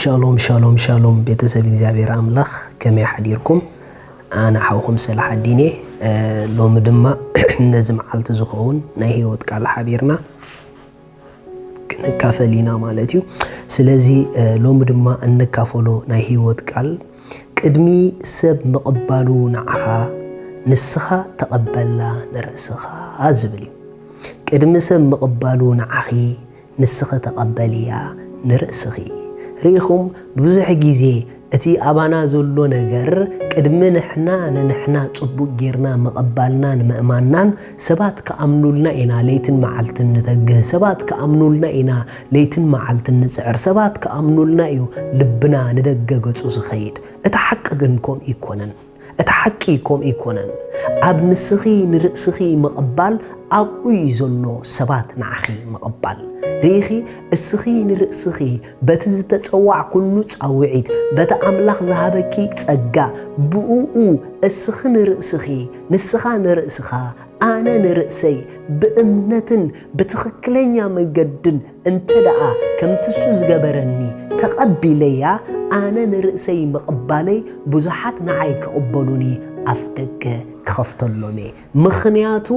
ሻሎም ሻሎም ሻሎም ቤተሰብ እግዚኣብሔር ኣምላኽ፣ ከመይ ሓዲርኩም? ኣነ ሓውኹም ሰላሓዲን እየ። ሎሚ ድማ ነዚ መዓልቲ ዝኸውን ናይ ህይወት ቃል ሓቢርና ክንካፈል ኢና ማለት እዩ። ስለዚ ሎሚ ድማ እንካፈሎ ናይ ህይወት ቃል፣ ቅድሚ ሰብ ምቕባሉ ንዓኻ ንስኻ ተቐበላ ንርእስኻ ዝብል እዩ። ቅድሚ ሰብ ምቕባሉ ንዓኺ ንስኺ ተቐበልያ ንርእስኺ። ርኢኹም፣ ብዙሕ ግዜ እቲ ኣባና ዘሎ ነገር ቅድሚ ንሕና ንንሕና ጽቡቕ ጌርና ምቕባልናን ምእማንናን፣ ሰባት ክኣምኑልና ኢና ለይትን መዓልትን ንተግህ፣ ሰባት ክኣምኑልና ኢና ለይትን መዓልትን ንጽዕር፣ ሰባት ክኣምኑልና እዩ ልብና ንደገ ገጹ ዝኸይድ። እቲ ሓቂ ግን ከምኡ ኣይኮነን። እቲ ሓቂ ከምኡ ኣይኮነን። ኣብ ንስኺ ንርእስኺ ምቕባል ኣብኡ እዩ ዘሎ ሰባት ንዓኺ ምቕባል። ርኢኺ፣ እስኺ ንርእስኺ በቲ ዝተጸዋዕኩሉ ጻውዒት፣ በቲ ኣምላኽ ዝሃበኪ ጸጋ፣ ብእኡ እስኺ ንርእስኺ፣ ንስኻ ንርእስኻ፣ ኣነ ንርእሰይ ብእምነትን ብትኽክለኛ መገድን እንተ ደኣ ከምቲ እሱ ዝገበረኒ ተቐቢለያ፣ ኣነ ንርእሰይ ምቕባለይ ብዙሓት ንዓይ ክቕበሉኒ ኣፍ ደገ ክኸፍተሎም እየ። ምኽንያቱ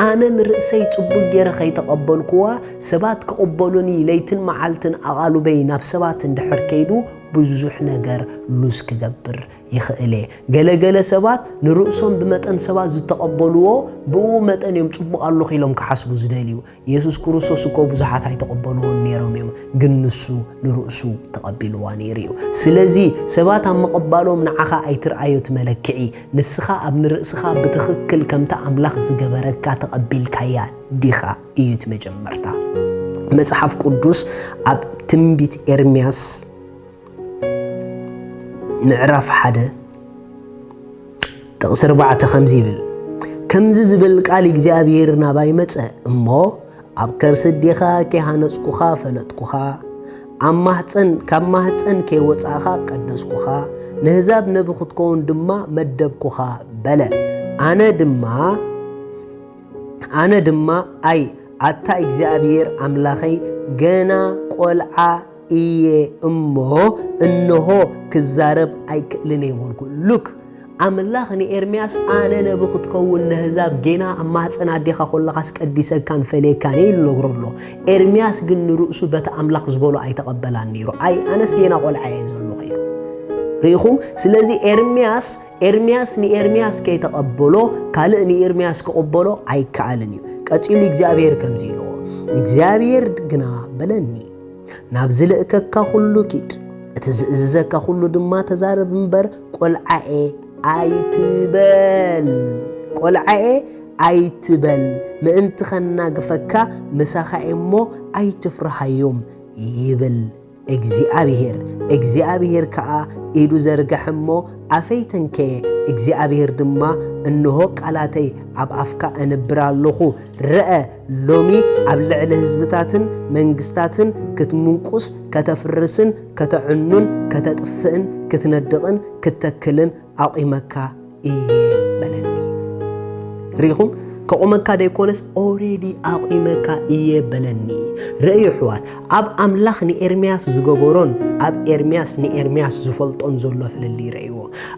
ኣነ ንርእሰይ ጽቡቕ ገይረ ከይተቐበልኩዋ፣ ሰባት ክቕበሉኒ ለይትን መዓልትን ኣቓልበይ ናብ ሰባት እንድሕር ከይዱ ብዙሕ ነገር ሉዝ ክገብር ይኽእል እየ። ገለገለ ሰባት ንርእሶም ብመጠን ሰባት ዝተቐበልዎ፣ ብኡ መጠን እዮም ጽቡቕ ኣለኹ ኢሎም ክሓስቡ ዝደልዩ። የሱስ ክርስቶስ እኮ ብዙሓት ኣይተቐበልዎን ነይሮም እዮም፣ ግን ንሱ ንርእሱ ተቐቢልዋ ነይሩ እዩ። ስለዚ ሰባት ኣብ ምቕባሎም ንዓኻ ኣይትርኣዮ እቲ መለክዒ፣ ንስኻ ኣብ ንርእስኻ ብትኽክል ከምቲ ኣምላኽ ዝገበረካ ተቐቢልካያ ዲኻ እዩ እቲ መጀመርታ። መጽሓፍ ቅዱስ ኣብ ትንቢት ኤርምያስ ምዕራፍ ሓደ ጥቕሲ ኣርባዕተ ከምዚ ይብል፣ ከምዚ ዝብል ቃል እግዚኣብሔር ናባይ መጸ እሞ፣ ኣብ ከርሲ ኣዴኻ ከይሃነጽኩኻ ፈለጥኩኻ፣ ኣብ ማህጸን፣ ካብ ማህጸን ከይወጻእኻ ቀደስኩኻ፣ ንህዛብ ነቢ ክትከውን ድማ መደብኩኻ በለ። ኣነ ድማ፣ ኣነ ድማ ኣይ ኣታ እግዚኣብሔር ኣምላኸይ፣ ገና ቆልዓ እየ እሞ፣ እንሆ ክዛረብ ኣይክእልን እየ በልኩ። ሉክ፣ ኣምላኽ ንኤርምያስ ኣነ ነቢ ክትከውን ነህዛብ ጌና ኣብ ማህፀን ኣዴኻ ኮለኻስ ቀዲሰካን ፈለየካን እየ ኢሉ ነግሮ ኣሎ። ኤርምያስ ግን ንርእሱ በቲ ኣምላኽ ዝበሎ ኣይተቐበላን ነይሩ። ኣይ ኣነስ ጌና ቆልዓ እየ ዘለኹ ኢሉ። ርኢኹም? ስለዚ ኤርምያስ፣ ኤርምያስ ንኤርምያስ ከይተቐበሎ ካልእ ንኤርምያስ ክቕበሎ ኣይከኣልን እዩ። ቀጺሉ እግዚኣብሔር ከምዚ ኢልዎ፣ እግዚኣብሔር ግና በለኒ፣ ናብ ዝልእከካ ኩሉ ኪድ፣ እቲ ዝእዝዘካ ኩሉ ድማ ተዛረብ እምበር፣ ቆልዓኤ ኣይትበል፣ ቆልዓኤ ኣይትበል፣ ምእንቲ ኸናግፈካ ምሳኻ እየ እሞ ኣይትፍርሃዮም ይብል እግዚኣብሄር። እግዚኣብሄር ከኣ ኢዱ ዘርግሐ እሞ ኣፈይ ተንከየ። እግዚኣብሄር ድማ፣ እንሆ ቃላተይ ኣብ ኣፍካ ኣንብር ኣለኹ። ርአ፣ ሎሚ ኣብ ልዕሊ ህዝብታትን መንግስታትን ክትምንቁስ፣ ከተፍርስን ከተዕኑን ከተጥፍእን ክትነድቕን ክትተክልን ኣቑመካ እየ በለኒ። ርኢኹም? ከቑመካ ደይኮነስ ኦሬዲ ኣቑመካ እየ በለኒ። ርእዩ ኣሕዋት፣ ኣብ ኣምላኽ ንኤርምያስ ዝገበሮን ኣብ ኤርምያስ ንኤርምያስ ዝፈልጦን ዘሎ ፍልልይ ርእይዎ።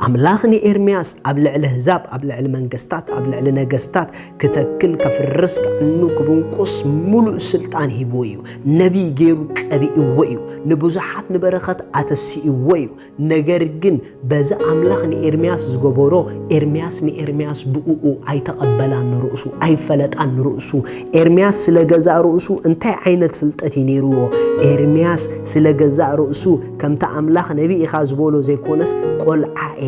ኣምላኽ ንኤርምያስ ኣብ ልዕሊ ኣህዛብ፣ ኣብ ልዕሊ መንግስታት፣ ኣብ ልዕሊ ነገስታት ክተክል፣ ከፍርስ፣ ከዕኑ፣ ክብንቁስ ምሉእ ስልጣን ሂብዎ እዩ። ነቢይ ገይሩ ቀቢእዎ እዩ። ንብዙሓት ንበረኸት ኣተሲእዎ እዩ። ነገር ግን በዚ ኣምላኽ ንኤርምያስ ዝገበሮ፣ ኤርምያስ ንኤርምያስ ብእኡ ኣይተቐበላን ንርእሱ፣ ኣይፈለጣን ንርእሱ። ኤርምያስ ስለ ገዛእ ርእሱ እንታይ ዓይነት ፍልጠት እዩ ነይርዎ? ኤርምያስ ስለ ገዛእ ርእሱ ከምቲ ኣምላኽ ነቢ ኢኻ ዝበሎ ዘይኮነስ፣ ቆልዓኤ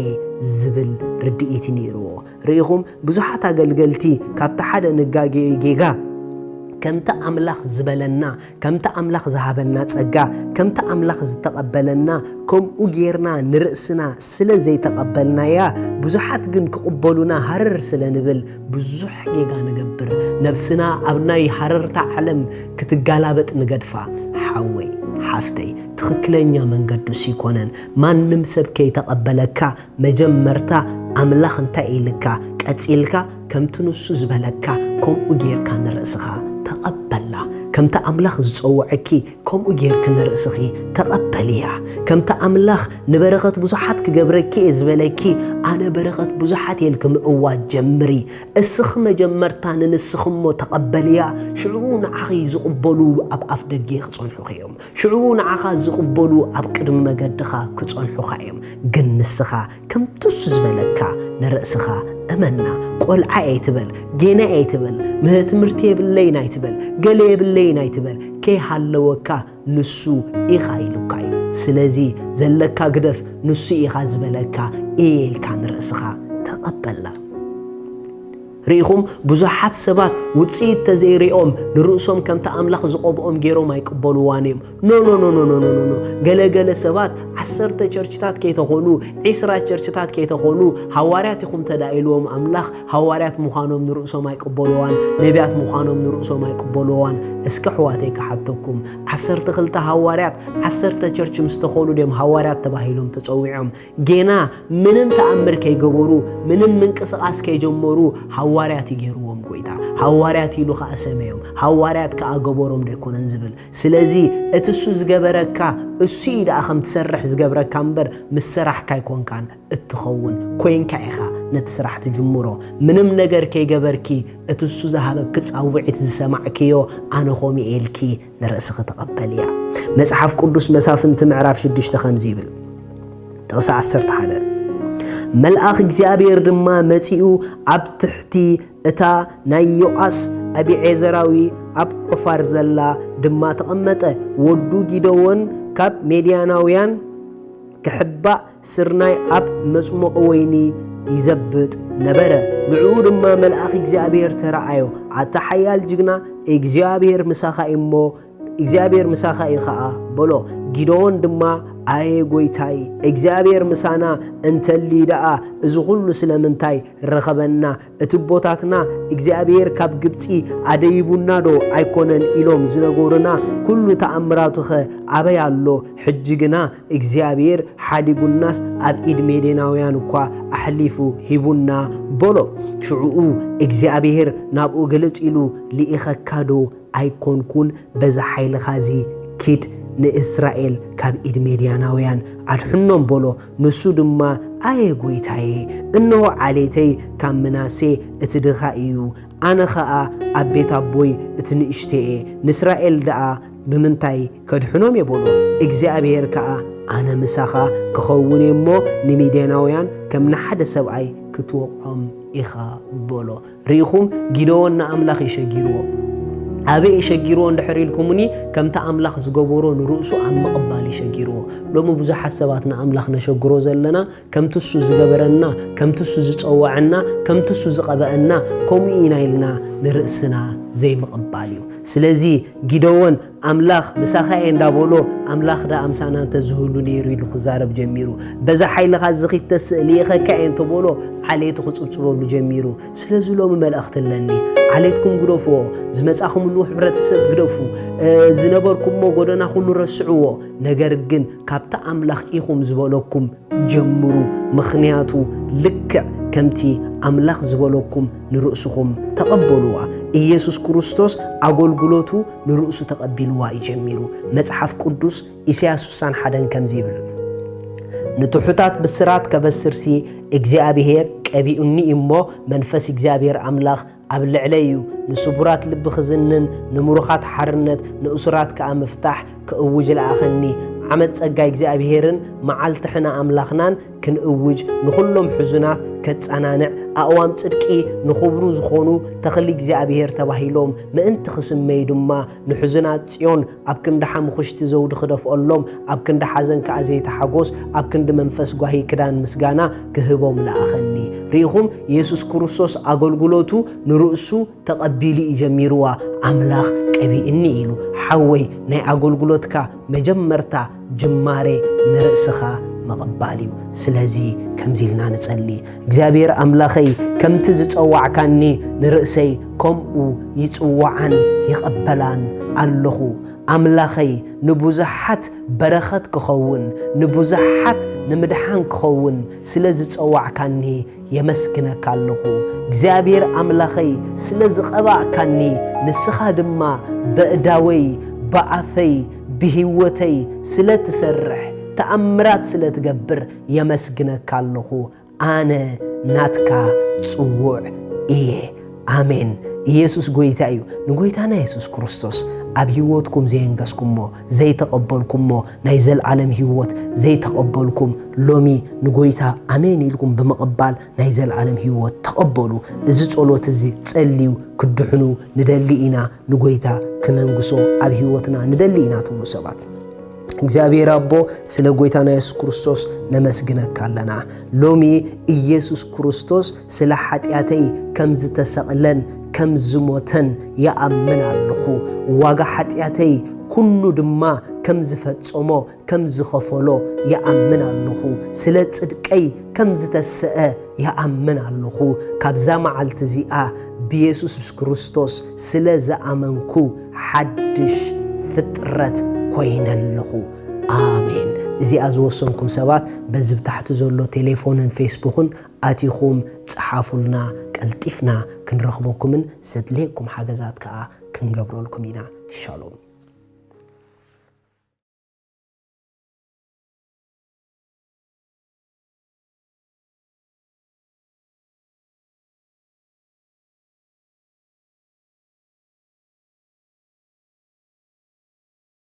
ዝብል ርድኢት እዩ ነይርዎ። ርኢኹም? ብዙሓት ኣገልገልቲ ካብቲ ሓደ ንጋገዮ ጌጋ፣ ከምቲ ኣምላኽ ዝበለና፣ ከምቲ ኣምላኽ ዝሃበና ጸጋ፣ ከምቲ ኣምላኽ ዝተቐበለና፣ ከምኡ ጌርና ንርእስና ስለ ዘይተቐበልናያ፣ ብዙሓት ግን ክቕበሉና ሃረር ስለ ንብል፣ ብዙሕ ጌጋ ንገብር። ነብስና ኣብ ናይ ሃረርታ ዓለም ክትጋላበጥ ንገድፋ። ሓወይ፣ ሓፍተይ፣ ትኽክለኛ መንገዱስ ይኮነን። ማንም ሰብ ከይተቐበለካ፣ መጀመርታ ኣምላኽ እንታይ ኢልካ፣ ቀጺልካ ከምቲ ንሱ ዝበለካ ከምኡ ጌርካ ንርእስኻ ተቐበላ። ከምቲ ኣምላኽ ዝጸውዐኪ፣ ከምኡ ጌርኪ ንርእስኺ ተቐበልያ። ከምቲ ኣምላኽ ንበረኸት ብዙሓት ክገብረኪ እየ ዝበለኪ፣ ኣነ በረኸት ብዙሓት እየ ኢልኪ ምእዋጅ ጀምሪ። እስኺ መጀመርታ ንንስኺ እሞ ተቐበልያ፣ ሽዑ ንዓኺ ዝቕበሉ ኣብ ኣፍ ደገ ክጸንሑኺ እዮም። ሽዑ ንዓኻ ዝቕበሉ ኣብ ቅድሚ መገድኻ ክጸንሑኻ እዮም። ግን ንስኻ ከምቲ እሱ ዝበለካ ንርእስኻ እመና። ቆልዓ እየ ኣይትበል፣ ጌና እየ ኣይትበል፣ ምህር ትምህርቲ የብለይን ኣይትበል፣ ገለ የብለይን ኣይትበል። ከይሃለወካ ንሱ ኢኻ ኢሉካ እዩ። ስለዚ ዘለካ ግደፍ፣ ንሱ ኢኻ ዝበለካ እየ ኢልካ ንርእስኻ ተቐበላ። ርኢኹም፣ ብዙሓት ሰባት ውጽኢት ተዘይሪኦም ንርእሶም ከምቲ ኣምላኽ ዝቐብኦም ገይሮም ኣይቅበልዋን እዮም። ኖ፣ ኖ፣ ኖ፣ ኖ፣ ኖ፣ ኖ፣ ኖ፣ ኖ። ገለ ገለ ሰባት ዓሰርተ ቸርችታት ከይተኾኑ፣ ዒስራ ቸርችታት ከይተኾኑ፣ ሃዋርያት ኢኹም ተዳኢልዎም ኣምላኽ፣ ሃዋርያት ምዃኖም ንርእሶም ኣይቅበልዋን፣ ነቢያት ምዃኖም ንርእሶም ኣይቅበልዋን። እስከ ኣሕዋተይ ክሓተኩም፣ ዓሰርተ ክልተ ሃዋርያት፣ ዓሰርተ ቸርች ምስ ተኾኑ ድዮም ሃዋርያት ተባሂሎም ተጸዊዖም? ጌና ምንም ተኣምር ከይገበሩ፣ ምንም ምንቅስቓስ ከይጀመሩ ሃዋርያት እዩ ገይርዎም ጎይታ። ሃዋርያት ኢሉ ኸኣ ሰመዮም። ሃዋርያት ከኣ ገበሮም ዶ ኣይኮነን ዝብል? ስለዚ እቲ እሱ ዝገበረካ፣ እሱ እዩ ደኣ ከም ትሰርሕ ዝገብረካ እምበር፣ ምስ ሰራሕካ ኣይኮንካን እትኸውን። ኮይንካ ኢኻ ነቲ ስራሕ ትጅምሮ። ምንም ነገር ከይገበርኪ፣ እቲ እሱ ዝሃበኪ ጻውዒት ዝሰማዕክዮ፣ ኣነ ኸምኡ ኢልኪ ንርእስኺ ተቐበልያ። መጽሓፍ ቅዱስ መሳፍንቲ ምዕራፍ ሽዱሽተ ከምዚ ይብል፣ ጥቕሲ ዓሰርተ ሓደ፣ መልኣኽ እግዚኣብሔር ድማ መጺኡ ኣብ ትሕቲ እታ ናይ ዮኣስ ኣቢዔዘራዊ ኣብ ዖፋር ዘላ ድማ ተቐመጠ። ወዱ ጊደዎን ካብ ሜድያናውያን ክሕባእ ስርናይ ኣብ መጽሞቒ ወይኒ ይዘብጥ ነበረ። ንዕኡ ድማ መልኣኽ እግዚኣብሔር ተረኣዮ፣ ኣታ ሓያል ጅግና፣ እግዚኣብሔር ምሳኻ እዩ እሞ እግዚኣብሔር ምሳኻ እዩ ኸኣ በሎ። ጊደዎን ድማ፣ ኣየ ጐይታይ፣ እግዚኣብሔር ምሳና እንተልዩ ደኣ እዚ ኹሉ ስለምንታይ ረኸበና? እቲ ኣቦታትና እግዚኣብሔር ካብ ግብጺ ኣደይቡና ዶ ኣይኮነን ኢሎም ዝነገሩና ኩሉ ተኣምራቱኸ ኣበይ ኣሎ? ሕጂ ግና እግዚኣብሔር ሓዲጉናስ ኣብ ኢድ ሜዴናውያን እኳ ኣሕሊፉ ሂቡና በሎ። ሽዑኡ እግዚኣብሔር ናብኡ ግልጽ ኢሉ፣ ልኢኸካ ዶ ኣይኮንኩን? በዚ ሓይልኻ እዚ ኪድ ንእስራኤል ካብ ኢድ ሜድያናውያን ኣድሕኖም በሎ። ንሱ ድማ፣ ኣየ ጐይታየ፣ እንሆ ዓሌተይ ካብ ምናሴ እቲ ድኻ እዩ፣ ኣነ ኸኣ ኣብ ቤት ኣቦይ እቲ ንእሽቶ እየ፣ ንእስራኤል ደኣ ብምንታይ ከድሕኖም እየ በሎ። እግዚኣብሔር ከኣ፣ ኣነ ምሳኻ ክኸውን እየ እሞ፣ ንሚድያናውያን ከም ንሓደ ሰብኣይ ክትወቕዖም ኢኻ በሎ። ርኢኹም፣ ጊደዎን ንኣምላኽ እዩ ሸጊርዎ። ኣበይ እዩ ሸጊርዎ እንድሕር ኢልኩምኒ፣ ከምቲ ኣምላኽ ዝገበሮ ንርእሱ ኣብ ምቕባል እዩ ሸጊርዎ። ሎሚ ብዙሓት ሰባት ንኣምላኽ ነሸግሮ ዘለና፣ ከምቲ እሱ ዝገበረና፣ ከምቲ እሱ ዝጸወዐና፣ ከምቲ እሱ ዝቐበአና፣ ከምኡ ኢና ኢልና ንርእስና ዘይምቕባል እዩ። ስለዚ ጊደዎን ኣምላኽ ምሳኻ እየ እንዳበሎ፣ ኣምላኽ ደኣ ምሳና እንተዝህሉ ነይሩ ኢሉ ክዛረብ ጀሚሩ። በዛ ሓይልኻ እዚ ኺድ ተስእ ልኢኸካ እየ እንተበሎ፣ ዓሌቱ ክጽብጽበሉ ጀሚሩ። ስለዚ ሎሚ መልእኽቲ ኣለኒ። ዓሌትኩም ግደፍዎ፣ ዝመጻኹምሉ ሕብረተሰብ ግደፉ፣ እ፣ ዝነበርኩሞ ጎደና ኩሉ ረስዕዎ። ነገር ግን ካብቲ ኣምላኽ ኢኹም ዝበለኩም ጀምሩ። ምኽንያቱ ልክዕ ከምቲ ኣምላኽ ዝበለኩም ንርእስኹም ተቐበልዋ። ኢየሱስ ክርስቶስ ኣገልግሎቱ ንርእሱ ተቐቢልዋ እዩ ጀሚሩ። መጽሓፍ ቅዱስ ኢሳያስ ስሳን ሓደን ከምዚ ይብል፣ ንትሑታት ብስራት ከበስርሲ እግዚኣብሔር ቀቢኡኒ እዩ እሞ፣ መንፈስ እግዚኣብሔር ኣምላኽ ኣብ ልዕለይ እዩ፣ ንስቡራት ልቢ ክዝንን፣ ንምሩኻት ሓርነት፣ ንእሱራት ከኣ ምፍታሕ ክእውጅ ለኣኸኒ። ዓመት ጸጋ እግዚኣብሔርን መዓልቲ ሕነ ኣምላኽናን ክንእውጅ፣ ንኹሎም ሕዙናት ከጸናንዕ፣ ኣእዋም ጽድቂ ንኽብሩ ዝኾኑ ተኽሊ እግዚኣብሔር ተባሂሎም ምእንቲ ክስመዩ ድማ፣ ንሕዙናት ጽዮን ኣብ ክንዲ ሓሙኽሽቲ ዘውዲ ክደፍኦሎም፣ ኣብ ክንዲ ሓዘን ከኣ ዘይተሓጎስ፣ ኣብ ክንዲ መንፈስ ጓሂ ክዳን ምስጋና ክህቦም ለኣኸኒ። ርኢኹም፣ ኢየሱስ ክርስቶስ ኣገልግሎቱ ንርእሱ ተቐቢሉ እዩ ጀሚርዋ። ኣምላኽ ቀቢእኒ ኢሉ። ሓወይ፣ ናይ ኣገልግሎትካ መጀመርታ ጅማሬ ንርእስኻ ምቕባል እዩ። ስለዚ ከምዚ ኢልና ንጸሊ፣ እግዚኣብሔር ኣምላኸይ፣ ከምቲ ዝጸዋዕካኒ ንርእሰይ ከምኡ ይጽዋዓን ይቐበላን ኣለኹ። ኣምላኸይ፣ ንብዙሓት በረኸት ክኸውን፣ ንብዙሓት ንምድሓን ክኸውን ስለ ዝጸዋዕካኒ የመስግነካ ኣለኹ። እግዚኣብሔር ኣምላኸይ፣ ስለ ዝቐባእካኒ፣ ንስኻ ድማ በእዳወይ፣ ብኣፈይ፣ ብህይወተይ ስለ ትሰርሕ፣ ተኣምራት ስለ ትገብር የመስግነካ ኣለኹ። ኣነ ናትካ ጽዉዕ እየ። ኣሜን። ኢየሱስ ጎይታ እዩ። ንጎይታና የሱስ ክርስቶስ ኣብ ህይወትኩም ዘየንገስኩሞ፣ ዘይተቐበልኩሞ፣ ናይ ዘልኣለም ህይወት ዘይተቐበልኩም፣ ሎሚ ንጎይታ ኣሜን ኢልኩም ብምቕባል ናይ ዘልኣለም ህይወት ተቐበሉ። እዚ ጸሎት እዚ ጸልዩ፣ ክድሕኑ ንደሊ ኢና፣ ንጎይታ ክነንግሶ ኣብ ህይወትና ንደሊ ኢና ትብሉ ሰባት። እግዚኣብሔር ኣቦ፣ ስለ ጎይታና የሱስ ክርስቶስ ነመስግነካ ኣለና። ሎሚ ኢየሱስ ክርስቶስ ስለ ሓጢኣተይ ከም ዝተሰቕለን ከም ዝሞተን ይኣምን ኣለኹ። ዋጋ ሓጢኣተይ ኩሉ ድማ ከም ዝፈጸሞ፣ ከም ዝኸፈሎ ይኣምን ኣለኹ። ስለ ጽድቀይ ከም ዝተሰአ ይኣምን ኣለኹ። ካብዛ መዓልቲ እዚኣ ብየሱስ ክርስቶስ ስለ ዝኣመንኩ ሓድሽ ፍጥረት ኮይነ ኣለኹ። ኣሜን። እዚኣ ዝወሰንኩም ሰባት በዚ ብታሕቲ ዘሎ ቴሌፎንን ፌስቡክን ኣቲኹም ጸሓፉልና። ቀልጢፍና ክንረኽበኩምን ዘድልየኩም ሓገዛት ከኣ ክንገብረልኩም ኢና። ሻሎም።